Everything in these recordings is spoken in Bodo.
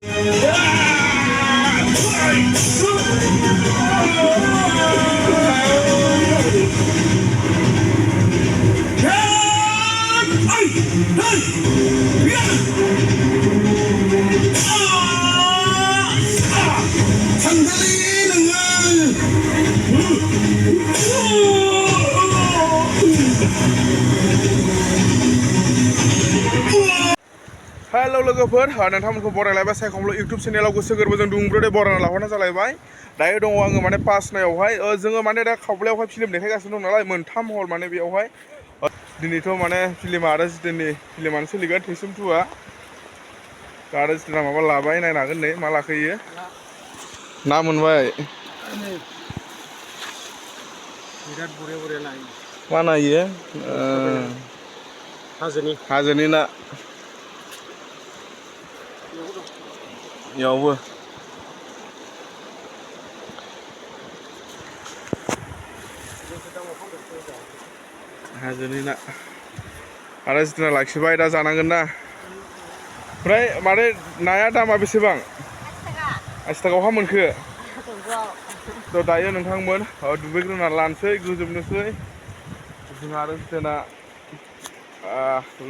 Hello लोगोफोर नोंथांमोनखौ बरायलायबाय सायखंल YouTube चेनेलाव गोसो गोरबोजों दुंब्रोदै बरायना लाहरनाय जालायबाय दायो दङ आङो माने पासनायावहाय जोङो माने दा खावब्लायावहाय फिल्म देखायगासिनो दं नालाय मोनथाम हल माने बेयावहाय दिनैथ' माने फिल्मा आरो जितेननि फिल्मानो सोलिगोन twisam 2आ दा आरो जितेना माबा लाबाय नायनो हागोन नै मा लाखो इयो ना मोनबाय बिराद बरिया बरिया ना मा ना इयो हाजोनि ना यावबो हाजोनि ना आरो जितेना लाखिबाय दा जानांगोन ना ओमफ्राय माने नाया दामा बेसेबां 80 थाखायावहा मोनखो थ' दायो नोंथांमोन दुगैग्रोना लानोसै गोजोबनोसै जोंहा आरो जितेना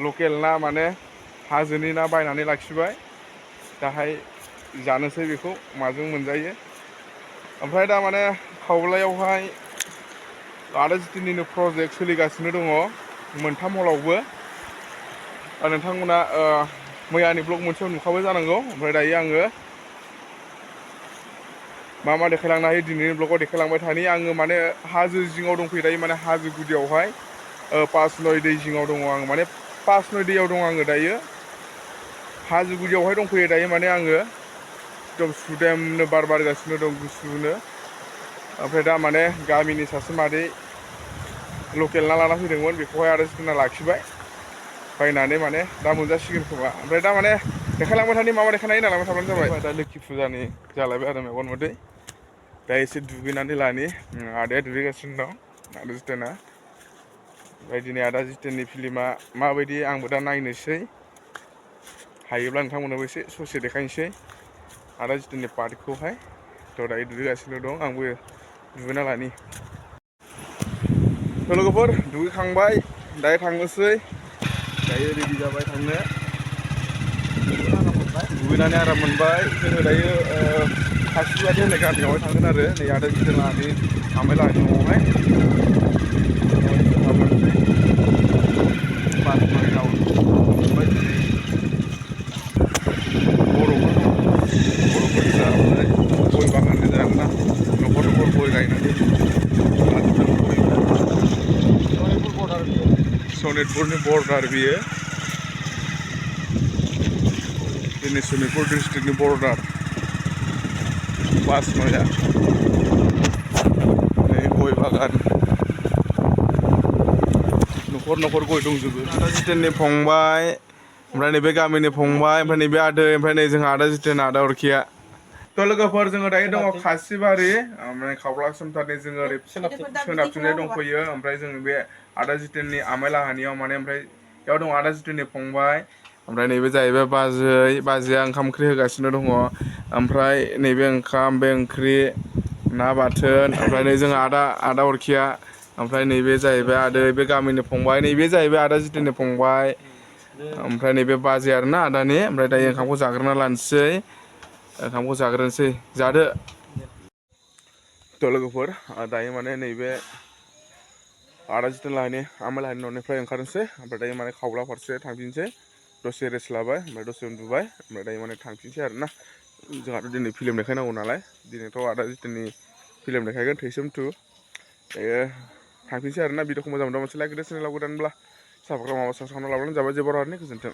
लकेल ना माने हाजोनि ना बायनानै लाखिबाय दाहाय जानोसै बेखौ माजों मोनजायो ओमफ्राय दा माने खावलायावहाय आरो जितेननिनो प्रजेक्ट सोलिगासिनो दङ मोनथाम हलावबो नोंथांमोना मैयानि ब्लग मोनसेयाव नुखाबाय जानांगौ ओमफ्राय दायो आङो मा देखायलांनो हायो दिनैनि ब्लगाव देखायलांबाय थानि आङो माने हाजो जिङाव दंफैयो दायो माने हाजो गुदियावहाय पासनय दै जिङाव दङ आङो माने पासनय दैयाव दङ आङो दायो हाजो गुदियावहाय दंफैयो दायो माने आङो एकदम सुदेमनो बार बारगासिनो दं गुसुनो ओमफ्राय दा माने गामिनि सासे मादै लकेल ना लाना फैदोंमोन बेखौहाय आरो जितेना लाखिबाय बायनानै माने दा मोनजासिगोन खोमा ओमफ्राय दा माने देखायलांबाय थानि मा देखायनो हायो नालांबाय थाब्लानो जाबाय दा लोखि फुजानि जालायबाय आरो मेगन मोदै दा एसे दुगैनानै लानि आदाया दुगैगासिनो दं आरो जितेना ओमफ्राय दिनै आदा जितेननि फिल्मा माबायदि आंबो दा नायनोसै हायोब्ला नोंथांमोननोबो एसे ससे देखायनोसै आदा जितेननि पार्टखौहाय थ' दायो दुगैगासिनो दं आंबो दुगैना लानि लोगोफोर दुगैखांबाय दायो थांनोसै दायो रेडि जाबाय थांनो दुगैनानै आराम मोनबाय जोङो दायो खासिबारि होननाय गामियावहाय थांगोन आरो नै आदा जितेनानि आमाइ लाहानि न'आवहाय गय बागान गोजा आरोना न'खर न'खर गय गायनानै सनितपुरनि बर्डार बियो जोंनि सनितपुर डिस्ट्रिक्टनि बर्डार पासनया नै गय बागान न'खर न'खर गय दंजोबो आदा जितेननि फंबाय ओमफ्राय नैबे गामिनि फंबाय ओमफ्राय नैबे आदै ओमफ्राय नै जोंहा आदा जितेन आदा अरखिया थ' लोगोफोर जोङो दायो दङ खासिबारि ओमफ्राय खावब्ला समथारनि जोङो ओरै सोनाबथिंजाय दंफैयो ओमफ्राय जोङो बे आदा जितेननि आमाइ लाहानियाव माने ओमफ्राय बेयाव दङ आदा जितेननि फंबाय ओमफ्राय नैबे जाहैबाय बाजैया ओंखाम ओंख्रि होगासिनो दङ ओमफ्राय नैबे ओंखाम बे ओंख्रि ना बाथोन ओमफ्राय नै जोंहा आदा अरखिया ओमफ्राय नैबे जाहैबाय आदै बे गामिनि फंबाय नैबे जाहैबाय आदा जितेननि फंबाय ओमफ्राय नैबे बाजै आरोना आदानि ओमफ्राय दायो ओंखामखौ जाग्रोना लानोसै ओंखामखौ जाग्रोनोसै जादो थ' लोगोफोर दायो माने नैबे आदा जितेन लाहानि आमाइ लाहानि न'निफ्राय ओंखारनोसै ओमफ्राय दायो माने खावब्ला फारसे थांफिनसै दसे रेस्ट लाबाय ओमफ्राय दसे उन्दुबाय ओमफ्राय दायो माने थांफिनसै आरोना जोंहाथ' दिनै फिल्म देखायनांगौ नालाय दिनैथ' आदा जितेननि फिल्म देखायगोन twisam 2 दायो थांफिनसै आरोना भिडिअखौ मोजां मोनदोंबा मोनसे लाइक होदो चेनेलाव गोदानब्ला साबस्क्राइब खालामना लाब्लानो जाबाय जेबो रावनि गोजोन्थों।